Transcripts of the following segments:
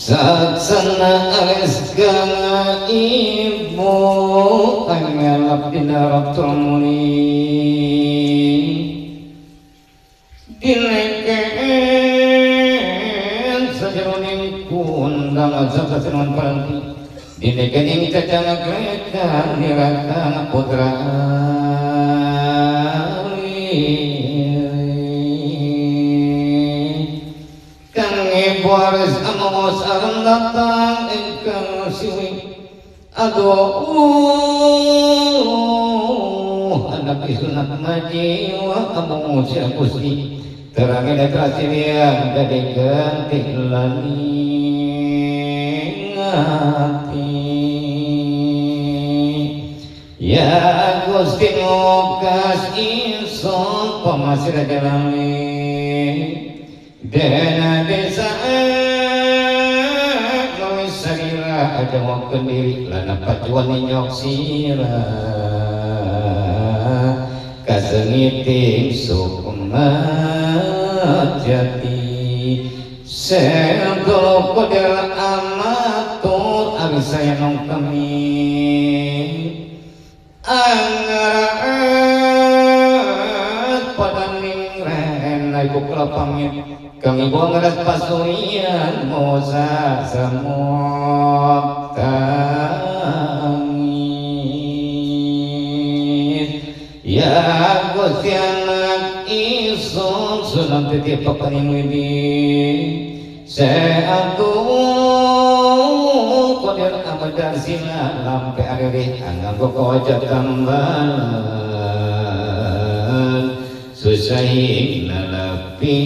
Saksana aris kang ibu angalap dina ratul muli dileken sajroning kundang sajroning paranti dileken ing cacang krekan niratang putra kang ibu aris amos arum datang ingkang siwi aduh anak isunat majiwa kamu sira Gusti terangin krasilian dadi ganti laning ati ya Gusti ngokas insun pamasira jalani dena desa sarira aja mau kendiri lana pacuan nyok sira kasengiting sukma jati sendolo kodel amatur arisaya nong kami anggaran padaning rena iku kelapangit kami buang ras pasurian mosa semut tangis ya Gusti anak isun sunan titip pakaning widi seatu kodir amadar sila lampe ariri anganggo kawajat tambalan susahi nalapi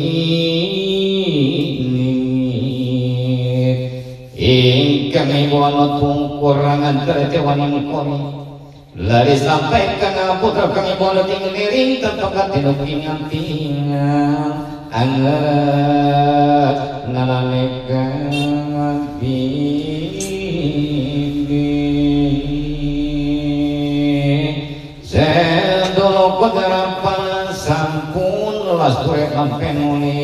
ingkang ibu anut pungkurangan tercewaning kori lari sampai kang putra kang ibu anut ing liring tepakat tinuk ingat anget nalane kang bibi sendolo koderapan sampun lasture lampenuni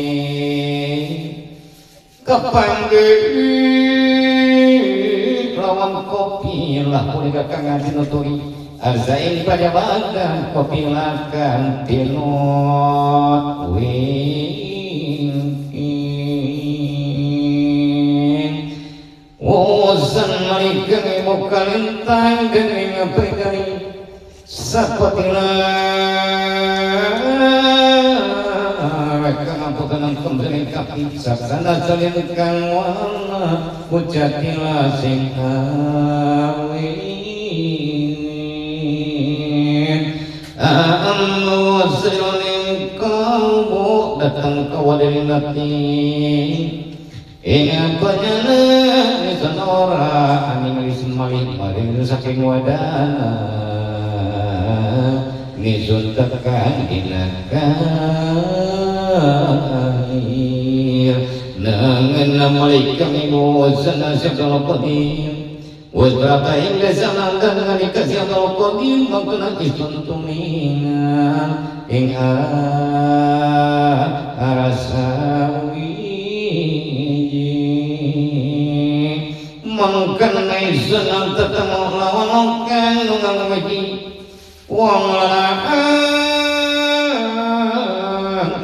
kepanggih lawan kopi lah punika kang tinuturi arzain pada badan kopi lakan tinut wingking usan malikeng ibu kalintang dening prigari sapatilah kang amputan kembali kapi saksana salin kang wana ujatila sing awin ammu wasroning kamu datang kawadin nati ing panjana sonora aning rismali maring saking wadana nisun tekan dina kair nangan malaikat ibu sana syabdul qadim wis berapa hingga zaman dan nalika syabdul qadim mangkena isun tumingan ing arasawi mangkena isun tetemu lawan kang nungang wiji wong lanang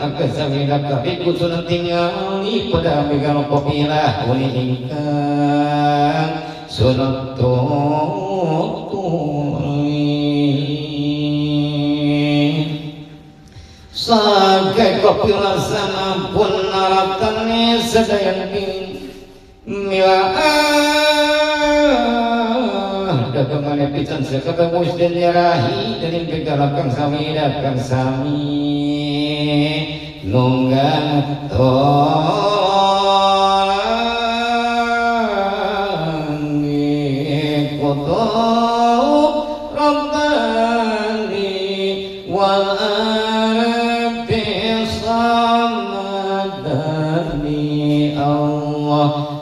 akasawila kabi kusunan tingali pada megang kopilah uli ingkang sunat tuturi sagai kopilah sampun naratane sedayan piring mila dagangane pisan sekata musden nyerahi dening begala kang sami kang sami nunggang tolangi kutub rabbani wal ardi samadani Allah.